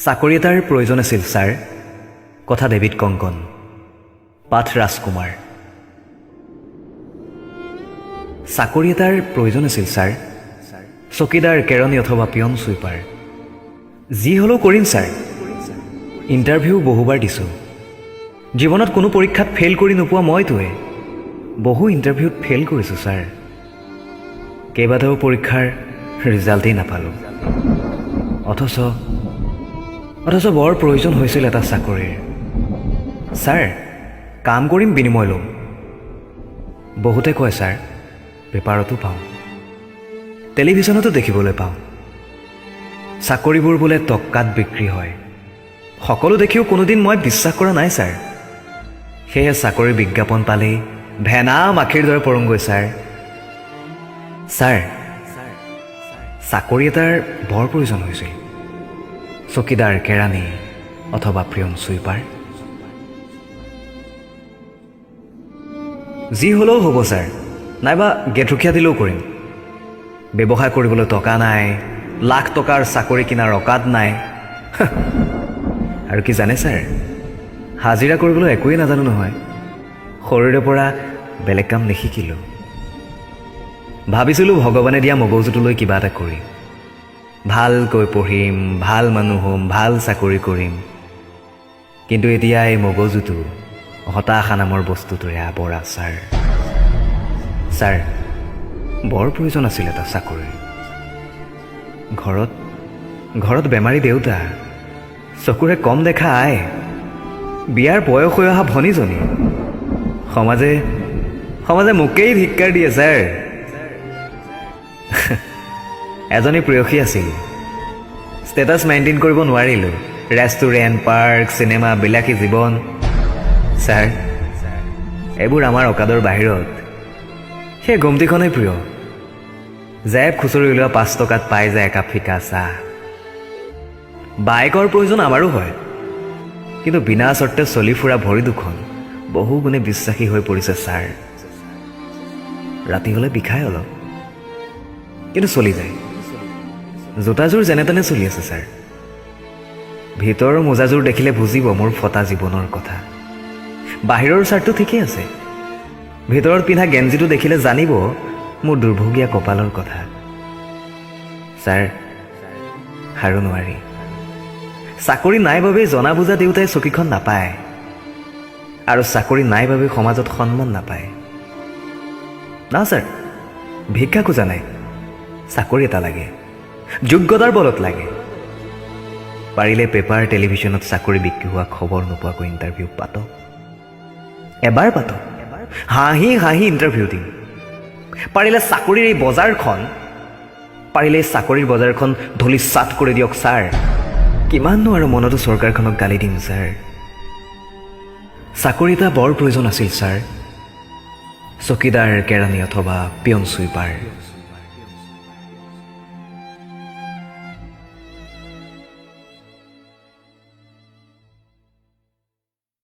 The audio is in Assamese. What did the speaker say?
চাকৰি এটাৰ প্ৰয়োজন আছিল ছাৰ। কথা ডেভিড কংকন, পাঠ ৰাজকুমাৰ। চাকৰি এটাৰ প্ৰয়োজন আছিল ছাৰ। চকীদাৰ, কেৰণী অথবা পিয়ন, চুইপাৰ, যি হ'লেও কৰিম ছাৰ। ইণ্টাৰভিউ বহুবাৰ দিছোঁ। জীৱনত কোনো পৰীক্ষাত ফেইল কৰি নোপোৱা মইটোৱে বহু ইণ্টাৰভিউত ফেইল কৰিছোঁ ছাৰ। কেইবাটাও পৰীক্ষাৰ ৰিজাল্টেই নাপালোঁ। অথচ বৰ প্ৰয়োজন হৈছিল এটা চাকৰিৰ ছাৰ। কাম কৰিম, বিনিময় ল'ম। বহুতে কয় ছাৰ, পেপাৰতো পাওঁ, টেলিভিশ্যনতো দেখিবলৈ পাওঁ, চাকৰিবোৰ বোলে টকাত বিক্ৰী হয়। সকলো দেখিও কোনোদিন মই বিশ্বাস কৰা নাই ছাৰ। সেয়ে চাকৰিৰ বিজ্ঞাপন পালেই ভেনা মাখিৰ দৰে পৰোঁগৈ ছাৰ। ছাৰ, চাকৰি এটাৰ বৰ প্ৰয়োজন হৈছিল। চকীদাৰ, কেৰাণী অথবা পিয়ন, চুইপাৰ, যি হ'লেও হ'ব ছাৰ। নাইবা গেটৰখীয়া দিলেও কৰিম। ব্যৱসায় কৰিবলৈ টকা নাই, লাখ টকাৰ চাকৰি কিনাৰ অকাদ নাই। আৰু কি জানে ছাৰ, হাজিৰা কৰিবলৈ একোৱেই নাজানো নহয়। সৰুৰে পৰা বেলেগ কাম নিশিকিলোঁ। ভাবিছিলোঁ ভগৱানে দিয়া মগজুটোলৈ কিবা এটা কৰিম, ভালকৈ পঢ়িম, ভাল মানুহ হ'ম, ভাল চাকৰি কৰিম। কিন্তু এতিয়া এই মগজুটো হতাশা নামৰ বস্তুটোৰে আৱৰা ছাৰ। ছাৰ, বৰ প্ৰয়োজন আছিল এটা চাকৰিৰ। ঘৰত বেমাৰী দেউতা, চকুৰে কম দেখা আই, বিয়াৰ বয়স হৈ অহা ভনীজনী। সমাজে মোকেই ধিক্কাৰ দিয়ে ছাৰ। এজনী প্ৰেয়সী আছিল, ষ্টেটাছ মেইনটেইন কৰিব নোৱাৰিলোঁ। ৰেষ্টুৰেণ্ট, পাৰ্ক, চিনেমা, বিলাসী জীৱন ছাৰ, এইবোৰ আমাৰ অকাদৰ বাহিৰত। সেই গমটিখনেই প্ৰিয়। জেপ খুচৰি উলিওৱা 5 টকাত পাই যায় একাপ ফিকা চাহ। বাইকৰ প্ৰয়োজন আমাৰো হয়, কিন্তু বিনা চৰ্তে চলি ফুৰা ভৰি দুখন বহু গুণে বিশ্বাসী হৈ পৰিছে ছাৰ। ৰাতি হ'লে বিষায় অলপ, কিন্তু চলি যায়। জোতাযোৰ যেনে তেনে চলি আছে ছাৰ। ভিতৰৰ মোজাযোৰ দেখিলে বুজিব মোৰ ফটা জীৱনৰ কথা। বাহিৰৰ চাৰ্টটো ঠিকেই আছে, ভিতৰত পিন্ধা গেঞ্জিটো দেখিলে জানিব মোৰ দুৰ্ভগীয়া কপালৰ কথা। ছাৰ, আৰু নোৱাৰি। চাকৰি নাই বাবেই জনা বুজা দেউতাই চকীখন নাপায়, আৰু চাকৰি নাই বাবে সমাজত সন্মান নাপায়। না ছাৰ, ভিক্ষা খোজা নাই, চাকৰি এটা লাগে, যোগ্যতাৰ বলত লাগে। পাৰিলে পেপাৰ, টেলিভিশ্যনত চাকৰি বিক্ৰী হোৱা খবৰ নোপোৱাকৈ ইণ্টাৰভিউ পাতক, এবাৰ পাতক, হাঁহি হাঁহি ইণ্টাৰভিউ দিম। পাৰিলে চাকৰিৰ এই বজাৰখন, পাৰিলে এই চাকৰিৰ বজাৰখন ধূলি চাট কৰি দিয়ক ছাৰ। কিমাননো আৰু মনতো চৰকাৰখনক গালি দিম ছাৰ। চাকৰি এটা বৰ প্ৰয়োজন আছিল ছাৰ। চকীদাৰ, কেৰাণী অথবা পিয়ন, চুইপাৰ।